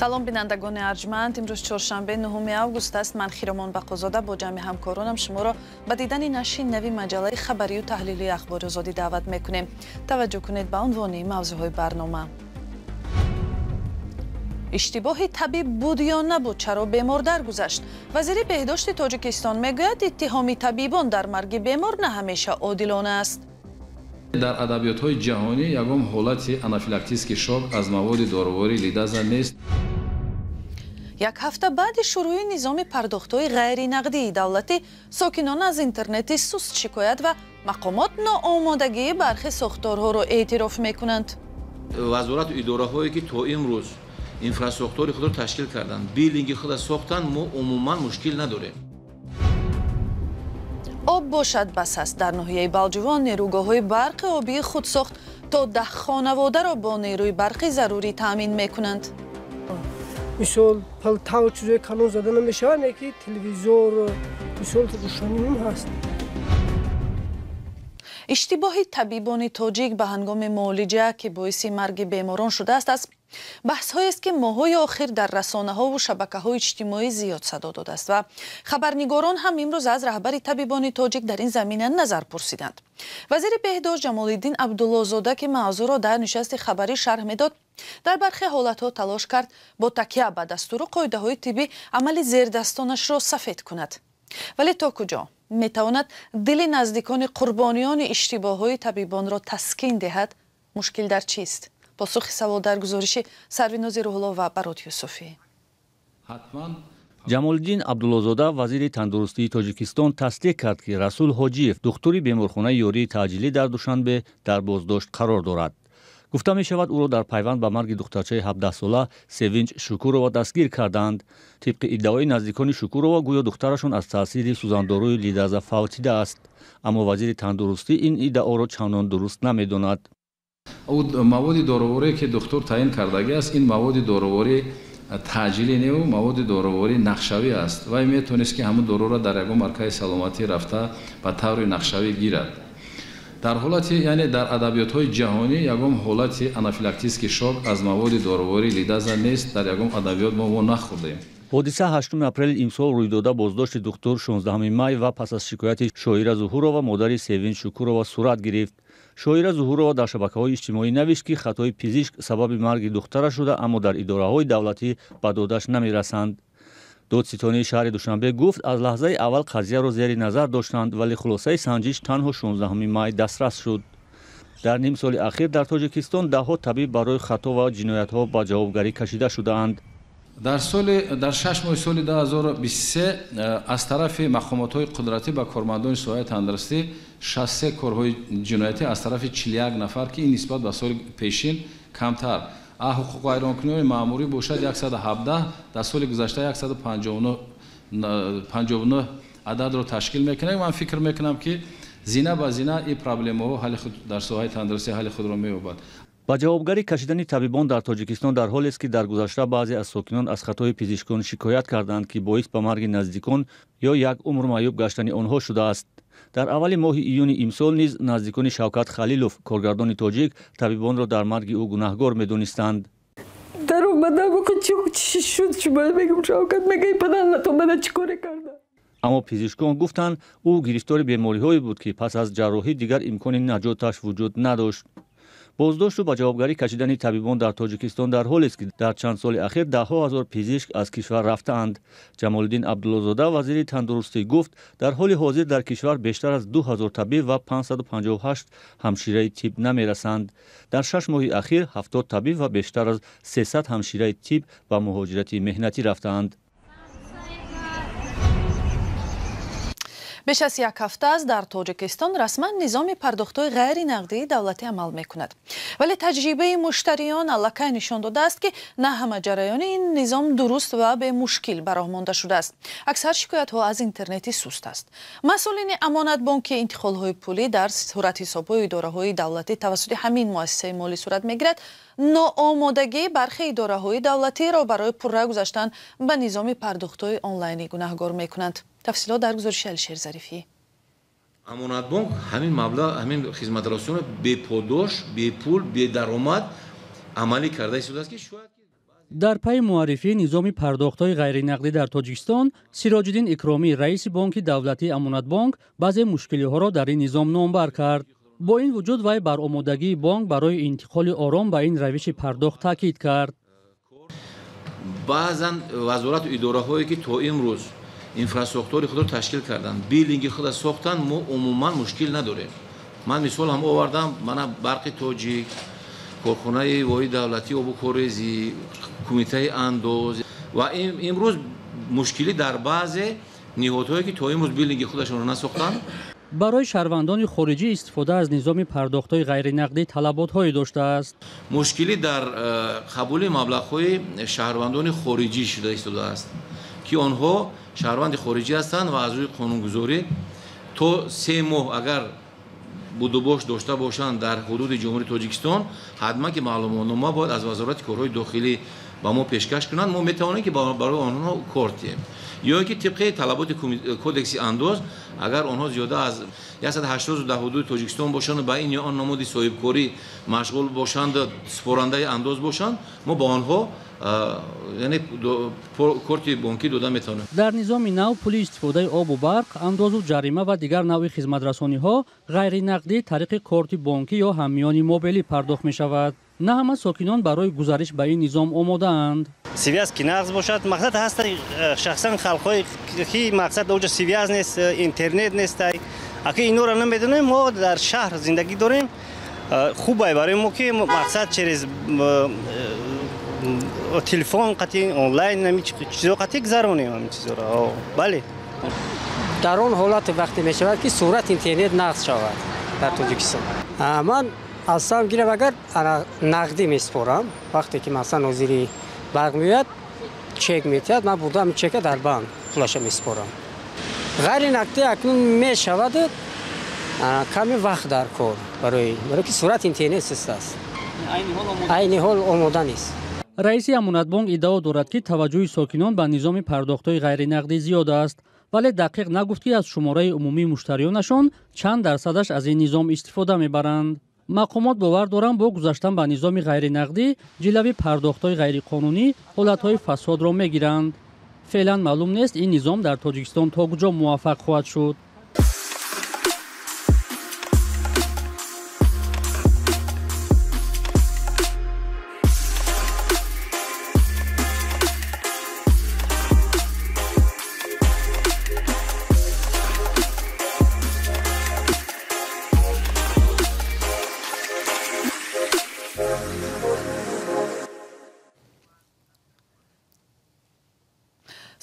Салом, бинандагони арҷманд. Имрӯз чоршанбе, 9 август аст. Ман Хиромон Бақозода бо ҷамъи ҳамкоронам шуморо ба дидани нашри нави маҷаллаи хабарию таҳлилии Ахбори Озодӣ даъват мекунем. Таваҷҷӯҳ кунед ба унвони мавзӯъҳои барнома. Иштибоҳи табиб буд ё набуд? Чаро бемор даргузашт? Вазири беҳдошти Тоҷикистон мегӯяд, иттиҳоми табибон дар марги бемор на ҳамеша одилона аст. Дар адабиётҳои ҷаҳонӣ ягон ҳолати анафилактический шок аз маводи доруворӣ лидаза нест. Як ҳафта баъди шурӯи низоми пардохтҳои ғайринақдии давлатӣ, сокинон аз интернети суст шикоят ва мақомот ноомодагии бархе сохторҳоро эътироф мекунанд. Вазорату идораҳое, ки то имрӯз инфрасохтори худро ташкил карданд, биллинги худро сохтанд, мо умуман мушкил надорем. Об бошад, бас аст. Дар ноҳияи Балҷувон нерӯгоҳҳои барқи обии худсохт то 10 хонаводаро бо нерӯи барқи зарурӣ таъмин мекунанд. Мисол, тав чизои калон зада намешавад, яки телевизор, мисол, рӯшанӣ ҳаст. Иштибоҳи табибони тоҷик ба ҳангоми муолиҷа, ки боиси марги беморон шудааст, аз баҳсҳоест, ки моҳҳои охир дар расонаҳову шабакаҳои иҷтимоӣ зиёд садо додааст, ва хабарнигорон ҳам имрӯз аз раҳбари табибони тоҷик дар ин замина назар пурсиданд. Вазири беҳдошт Ҷамолиддин Абдуллозода, ки мавзӯъро дар нишасти хабарӣ шарҳ медод, дар бархе ҳолатҳо талош кард бо такя ба дастуру қоидаҳои тиббӣ амали зердастонашро сафед кунад. Вале то куҷо метавонад дили наздикони қурбониёни иштибоҳҳои табибонро таскин диҳад? Мушкил дар чист? Посухи савол дар гузориши Сарвинози Рӯҳулло ва Барот Юсуфӣ. Ҷамолиддин Абдуллозода, вазири тандурустии Тоҷикистон, тасдиқ кард, ки Расул Ҳоҷиев, духтури беморхонаи ёрии таъҷилӣ дар Душанбе, дар боздошт қарор дорад. Гуфта мешавад, ӯро дар пайванд ба марги духтарчаи 17-сола Севинҷ Шукурова дастгир кардаанд. Тибқи иддаои наздикони Шукурова, гӯё духтарашон аз таъсири сӯзандоруи лидаза фавтидааст. Аммо вазири тандурустӣ ин иддаоро чандон дуруст намедонад. Маводи доруворие, ки духтур таъин кардагиаст, ин маводи доруворӣ таъҷилӣ неву маводи доруворӣ нақшавӣ аст. Вай метавонист, ки ҳамун доруро дар ягон маркази саломатӣ рафта, ба таври нақшавӣ гирад. Дар ҳолати, яъне дар адабиётҳои ҷаҳонӣ ягон ҳолати анафилактический шок аз маводи доруворӣ лидаза нест. Дар ягон адабиёт мо нахӯрдем. Ҳодиса 8 апрели имсол рӯй дода, боздошти духтур 16 май ва пас аз шикояти Шоира Зуҳурова, модари Севинҷ Шукурова, сурат гирифт. Шоира Зуҳурова дар шабакаҳои иҷтимоӣ навишт, ки хатои пизишк сабаби марги духтараш шуда, аммо дар идораҳои давлатӣ ба додаш намерасанд. Додситонии шаҳри Душанбе гуфт, аз лаҳзаи аввал қазияро зери назар доштанд, вале хулосаи санҷиш танҳо 16 май дастрас шуд. Дар ним соли ахир дар Тоҷикистон даҳҳо табиб барои хато ва ҷиноятҳо ба ҷавобгарӣ кашида шудаанд. Дар 6 моҳи соли 2023 аз тарафи мақомотҳои қудратӣ ба кормандони соҳаи тандурустӣ 63 корҳои ҷиноятӣ аз тарафи 41 нафар, ки ин нисбат ба соли пешин камтар. А ҳуқуқвайронкуниҳои маъмурӣ бошад 117, дар соли гузашта 159 ададро ташкил мекунад. Ман фикр мекунам, ки зина ба зина ин проблемаҳо ҳалли худ дар соҳаи тандурустӣ ҳалли худро меёбад. Ба ҷавобгарӣ кашидани табибон дар Тоҷикистон дар ҳолест, ки дар гузашта баъзе аз сокинон аз хатои пизишкон шикоят карданд, ки боис ба марги наздикон ё як умр маъюб гаштани онҳо шудааст. Дар аввали моҳи июни имсол низ наздикони Шавкат Халилов, коргардони тоҷик, табибонро дар марги ӯ гунаҳгор медонистанд. Даромадам, чӣ шуд? Шумо мегум, Шавкат мегаи падарнатон мана чӣ коре карда. Аммо пизишкон гуфтанд, ӯ гирифтори бемориҳое буд, ки пас аз ҷарроҳӣ дигар имкони наҷоташ вуҷуд надошт. Боздошту ба ҷавобгарӣ кашидани табибон дар Тоҷикистон дар ҳолест, ки дар чанд соли ахир даҳҳо ҳазор пизишк аз кишвар рафтаанд. Ҷамолиддин Абдуллозода, вазири тандурустӣ, гуфт, дар ҳоли ҳозир дар кишвар бештар аз 2000 табиб ва 558 ҳамшираи тиб намерасанд. Дар 6 моҳи ахир 70 табиб ва бештар аз 300 ҳамшираи тиб ба муҳоҷирати меҳнатӣ рафтаанд. Беш аз як ҳафта аст, дар Тоҷикистон расман низоми пардохтҳои ғайринақдии давлатӣ амал мекунад, вале таҷрибаи муштариён аллакай нишон додааст, ки на ҳама ҷараёни ин низом дуруст ва бемушкил ба роҳ монда шудааст. Аксар шикоятҳо аз интернети суст аст. Масъулини Амонатбонк, ки интиқолҳои пулӣ дар суратҳисобҳои идораҳои давлатӣ тавассути ҳамин муассисаи молӣ сурат мегирад, ноомодагии бархе идораҳои давлатиро барои пурра гузаштан ба низоми пардохтҳои онлайнӣ гунаҳгор мекунанд. Тафсилот дар гузориши Алишер Зарифӣ. Амонатбонк ҳамин маблағ, ҳамин хизматрасониро беподош, бепул, бедаромад амалӣ карда истодааст, ки шояд. Дар пайи муаррифии низоми пардохтҳои ғайринақдӣ дар Тоҷикистон, Сироҷиддин Икромӣ, раиси бонки давлатии Амонатбонк, баъзе мушкилиҳоро дар ин низом номбар кард. Бо ин вуҷуд вай бар омодагии бонк барои интиқоли ором ба ин равиши пардохт таъкид кард. Баъзан вазорату идораҳое ки то имрӯз инфрасохтори худро ташкил карданд, билдинги худро сохтанд, мо умуман мушкил надорем. Ман мисол ҳам овардам, мана Барқи Тоҷик, корхонаи воҳиди давлатии обу корезӣ, кумитаи андоз ва имрӯз мушкилӣ дар баъзе ниҳодҳое ки то имрӯз билдинги худашонро насохтанд. Барои шаҳрвандони хориҷӣ истифода аз низоми пардохтҳои ғайринақдӣ талаботҳое доштааст. Мушкилӣ дар қабули маблағҳои шаҳрвандони хориҷӣ шуда истодааст, ки онҳо шаҳрванди хориҷӣ ҳастанд ва аз рӯи қонунгузорӣ то 3 моҳ агар будубош дошта бошанд дар ҳудуди Ҷумҳурии Тоҷикистон, ҳатман ки маълумотнома бояд аз Вазорати корҳои дохилӣ ба мо пешкаш кунанд, мо метавонем ки барои онҳо кор диҳем. Ё ин ки тибқи талаботи кодекси андоз, агар онҳо зиёда аз 180 рӯз дар ҳудуди Тоҷикистон бошанд ва ба ин ё он намуди соҳибкорӣ машғул бошанд, супорандаи андоз бошанд, мо ба онҳо яъне корти бонкӣ дода метавонем. Дар низоми нав пули истифодаи обу барқ, андозу ҷарима ва дигар навъи хизматрасониҳо ғайринақдӣ тариқи корти бонкӣ ё ҳамёни мобилӣ пардохт мешавад. На ҳама сокинон барои гузариш ба ин низом омодаанд. Связь ки нағз бошад, мақсад ҳаст шахсан халқҳое ки мақсад оҷа связь нест, интернет нест. Аки инора намедонем, мо дар шаҳр зиндагӣ дорем. Хуб ай барои мо ки мақсад через телефон қати онлайн ҳамин чизо қати гузаронем ҳамин чизоро. Бале. Дар он ҳолате вақте мешавад ки сурат интернет нағз шавад дар Тоҷикистон. Ман аслан гирам агар нақдӣ месупорам, вақте ки масалан нозири барқ меояд, чек метиҳад, ман бурда ҳамин чека дар банк пулаша месупорам. Ғайри нақдӣ акнун мешавад каме вақт дар кор барои ки сурат интернет сист аст. Айни ҳол омода нест. Раиси Амонатбонк иддао дорад, ки таваҷҷӯҳи сокинон ба низоми пардохтҳои ғайринақдӣ зиёд аст, вале дақиқ нагуфт, ки аз шумораи умумии муштариёнашон чанд дарсадаш аз ин низом истифода мебаранд. Мақомот бовар доранд, бо гузаштан ба низоми ғайринақдӣ ҷилави пардохтҳои ғайриқонунӣ ҳолатҳои фасодро мегиранд. Феълан маълум нест, ин низом дар Тоҷикистон то куҷо муваффақ хоҳад шуд.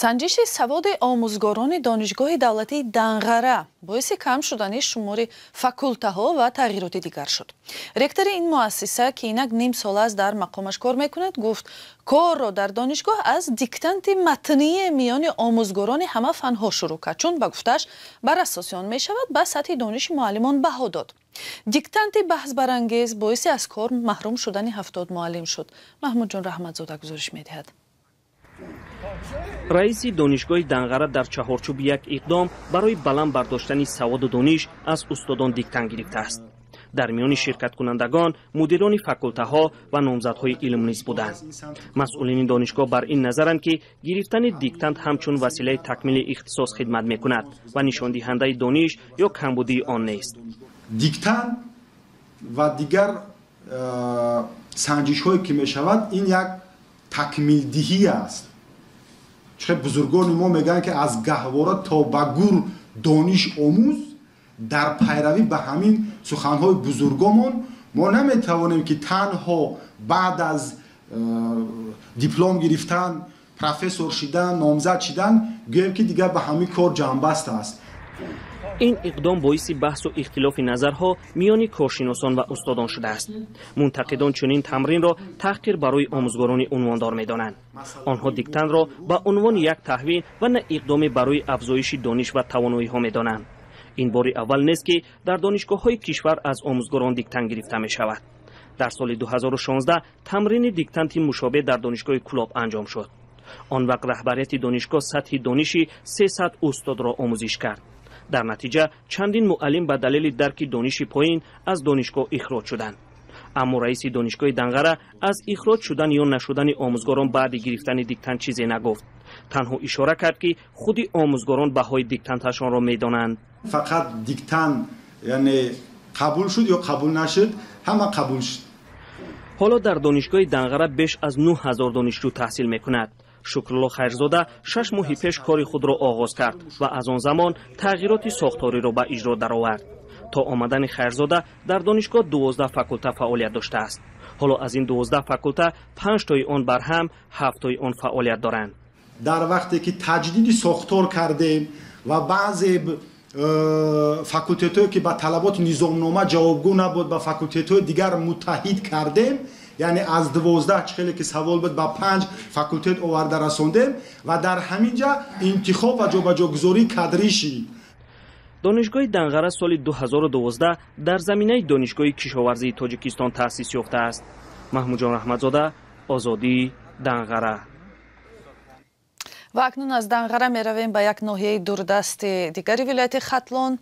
Санҷиши саводи омӯзгорони Донишгоҳи давлатии Данғара боиси кам шудани шумори факултаҳо ва тағйироти дигар шуд. Ректори ин муассиса, ки инак ним сол аст дар мақомаш кор мекунад, гуфт корро дар донишгоҳ аз диктанти матнии миёни омӯзгорони ҳама фанҳо шурӯъ кард, чун ба гуфтааш бар асоси он мешавад ба сатҳи дониши муаллимон баҳо дод. Диктанти баҳсбарангез боиси аз кор маҳрум шудани 70 муаллим шуд. Маҳмудҷон Раҳматзода гузориш медиҳад. Раиси донишгоҳи Данғара дар чаҳорчӯби як иқдом барои баланд бардоштани саводу дониш аз устодон диктант гирифтааст. Дар миёни ширкаткунандагон мудирони факултаҳо ва номзадҳои илм низ буданд. Масъулини донишгоҳ бар ин назаранд, ки гирифтани диктант ҳамчун василаи такмили ихтисос хидмат мекунад ва нишондиҳандаи дониш ё камбудии он нест. Диктант ва дигар санҷишҳое ки мешавад, ин як такмилдиҳӣ аст. Чӣ бузургони мо мегӯянд, ки аз гаҳвора то ба гур дониш омӯз. Дар пайравӣ ба ҳамин суханҳои бузургомон мо наметавонем, ки танҳо баъд аз диплом гирифтан, профессор шидан, номзад шидан гӯем, ки дигар ба ҳамин кор ҷамъбаст аст. Ин иқдом боиси баҳсу ихтилофи назарҳо миёни коршиносон ва устодон шудааст. Мунтақидон чунин тамринро таҳқир барои омӯзгорони унвондор медонанд. Онҳо диктантро ба унвони як таҳвил ва на иқдоме барои афзоиши дониш ва тавоноиҳо медонанд. Ин бори аввал нест, ки дар донишгоҳҳои кишвар аз омӯзгорон диктант гирифта мешавад. Дар соли 2016 тамрини диктанти мушобеҳ дар донишгоҳи Кӯлоб анҷом шуд. Он вақт раҳбарияти донишгоҳ сатҳи дониши 300 устодро омӯзиш кард. Дар натиҷа чандин муаллим ба далели дарки дониши поин аз донишгоҳ ихроҷ шуданд. Аммо раиси донишгоҳи Данғара аз ихроҷ шудан ё нашудани омӯзгорон баъди гирифтани диктант чизе нагуфт. Танҳо ишора кард, ки худи омӯзгорон баҳои диктанташонро медонанд. Фақат диктант яъне қабул шуд ё қабул нашуд, ҳама қабул шуд. Ҳоло дар донишгоҳи Данғара беш аз 9000 донишҷӯ таҳсил мекунад. Шукрулло Хайрзода 6 моҳи пеш кори худро оғоз кард ва аз он замон тағйироти сохториро ба иҷро даровард. То омадани Хайрзода дар донишгоҳ 12 факулта фаъолият доштааст. Ҳоло аз ин 12 факулта 5 тои он барҳам, 7 тои он фаъолият доранд. Дар вақте ки таҷдиди сохтор кардем ва баъзе факултетҳое ки ба талаботи низомнома ҷавобгӯ набуд, ба факултетҳои дигар муттаҳид кардем, яъне аз 12 чӣ хеле ки савол буд ба 5 факултет оварда расондем ва дар ҳамин ҷа интихоб ва ҷобаҷогузории кадрӣ шид. Донишгоҳи Данғара соли 2012 дар заминаи Донишгоҳи кишоварзии Тоҷикистон таъсис ёфтааст. Маҳмудҷон Раҳматзода, Озодӣ, Данғара. Ва акнун аз Данғара меравем ба як ноҳияи дурдасти дигари вилояти Хатлон.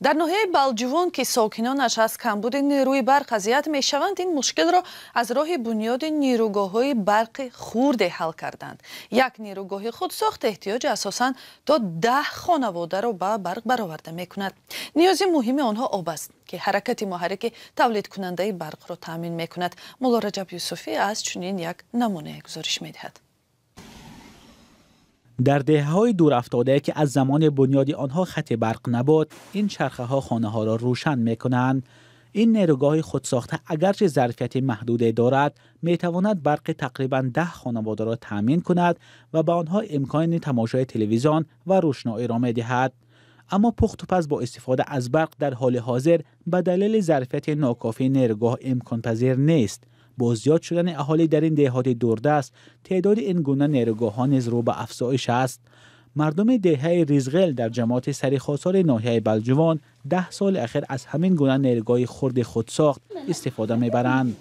Дар ноҳияи Балҷувон, ки сокинонаш аз камбуди нерӯи барқ азият мешаванд, ин мушкилро аз роҳи бунёди нерӯгоҳҳои барқи хурде ҳал карданд. Як нерӯгоҳи худсохт эҳтиёҷи асосан то 10 хонаводаро ба барқ бароварда мекунад. Ниёзи муҳими онҳо об аст, ки ҳаракати муҳаррики тавлидкунандаи барқро таъмин мекунад. Мулло Раҷаб Юсуфӣ аз чунин як намунае гузориш медиҳад. Дар деҳаҳои дурафтодае, ки аз замони бунёди онҳо хати барқ набуд, ин чархаҳо хонаҳоро рӯшан мекунанд. Ин нерӯгоҳи худсохта агарчи зарфияти маҳдуде дорад, метавонад барқи тақрибан 10 хонаводаро таъмин кунад ва ба онҳо имкони тамошои телевизион ва рӯшноиро медиҳад. Аммо пухтупаз бо истифода аз барқ дар ҳоли ҳозир ба далели зарфияти нокофии нерӯгоҳ имконпазир нест. Бо зиёд шудани аҳолӣ дар ин деҳоти дурдаст, теъдоди ин гуна нерӯгоҳҳо низ рӯ ба афзоиш аст. Мардуми деҳаи Ризғел дар ҷамоати Сарихосори ноҳияи Балҷувон 10 соли ахир аз ҳамин гуна нерӯгоҳи хурди худсохт истифода мебаранд.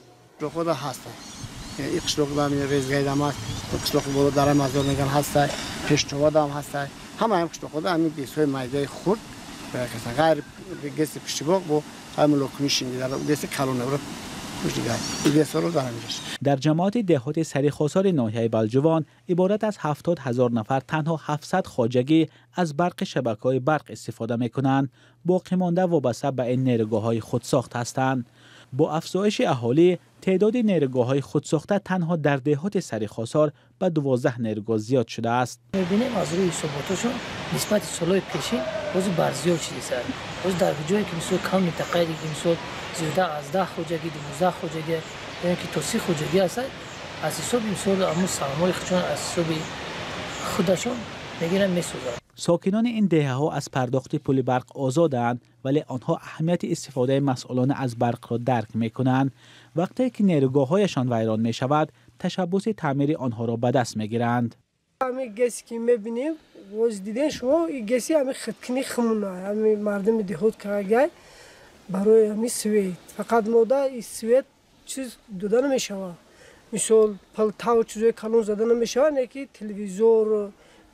Дар ҷамоати деҳоти Сарихосори ноҳияи Балҷувон иборат аз 70 000 нафар танҳо 700 хоҷагӣ аз барқи шабакаҳои барқ истифода мекунанд. Боқимонда вобаста ба ин нерӯгоҳҳои худсохт ҳастанд. Бо афзоиши аҳолӣ теъдоди нерӯгоҳҳои худсохта танҳо дар деҳоти Сарихосор ба 12 нерӯгоҳ зиёд шудааст. Мебинем, аз рӯи ҳисоботашон нисбати солҳои пешин ҳозир барзиёд шудааст. Ҳозир дар ҷое ки мисол кам минтақае ки мисол зиёда аз 10 хоҷагӣ, 12 хоҷагӣ ё ки то 30 хоҷагӣ ҳастад, аз ҳисоби мисол ҳамун саҳмҳои худшон, аз ҳисоби худашон мегиранд, месозанд. Сокинони ин деҳаҳо аз пардохти пули барқ озоданд, вале онҳо аҳамияти истифодаи масъулона аз барқро дарк мекунанд. Вақте ки нерӯгоҳҳояшон вайрон мешавад, ташаббуси таъмири онҳоро ба даст мегиранд. Ҳамин ГЭСе ки мебинем, боз дидем шумо, и ГЭСи ҳамин хиткини хумуна, ҳамин мардуми деҳот кагай барои ҳамин свет. Фақат мода и свет чиз дода намешавад. Мисол палтав чизои калон зада намешавад, не ки телевизор,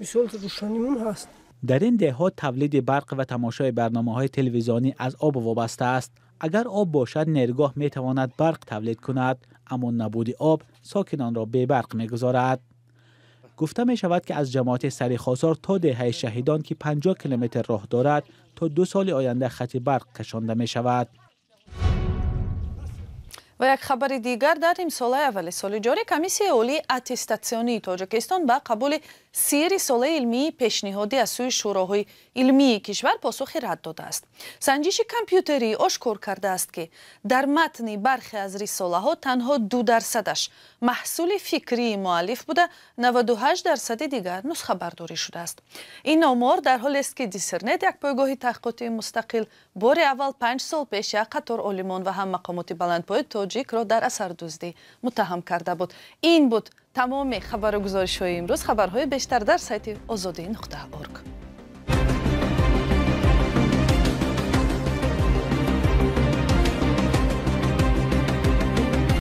мисол рӯшанимон ҳаст. Дар ин деҳот тавлиди барқ ва тамошои барномаҳои телевизионӣ аз об вобаста аст. Агар об бошад, нерӯгоҳ метавонад барқ тавлид кунад, аммо набуди об сокинонро бебарқ мегузорад. Гуфта мешавад, ки аз ҷамоати Сарихосор то деҳаи Шаҳидон, ки 50 километр роҳ дорад, то 2 соли оянда хати барқ кашонда мешавад. Ва як хабари дигар: дар нимсолаи аввали соли ҷорӣ Комиссияи олии аттестатсионии Тоҷикистон ба қабули 30 рисолаи илмии пешниҳодӣ аз сӯи шӯроҳои илмии кишвар посухи рад додааст. Санҷиши компютерӣ ошкор кардааст, ки дар матни бархе аз рисолаҳо танҳо 2 дарсадаш маҳсули фикрии муаллиф буда, 98 дарсади дигар нусхабардорӣ шудааст. Ин омор дар ҳолест, ки Диссернет, як пойгоҳи таҳқиқотии мустақил, бори аввал 5 сол пеш як қатор олимон ва ҳам мақомоти баландпояи тоҷикро дар асардуздӣ муттаҳам карда буд. Ин буд тамоми хабару гузоришҳои имрӯз. Хабарҳои бештар дар сайти озодӣ.орг.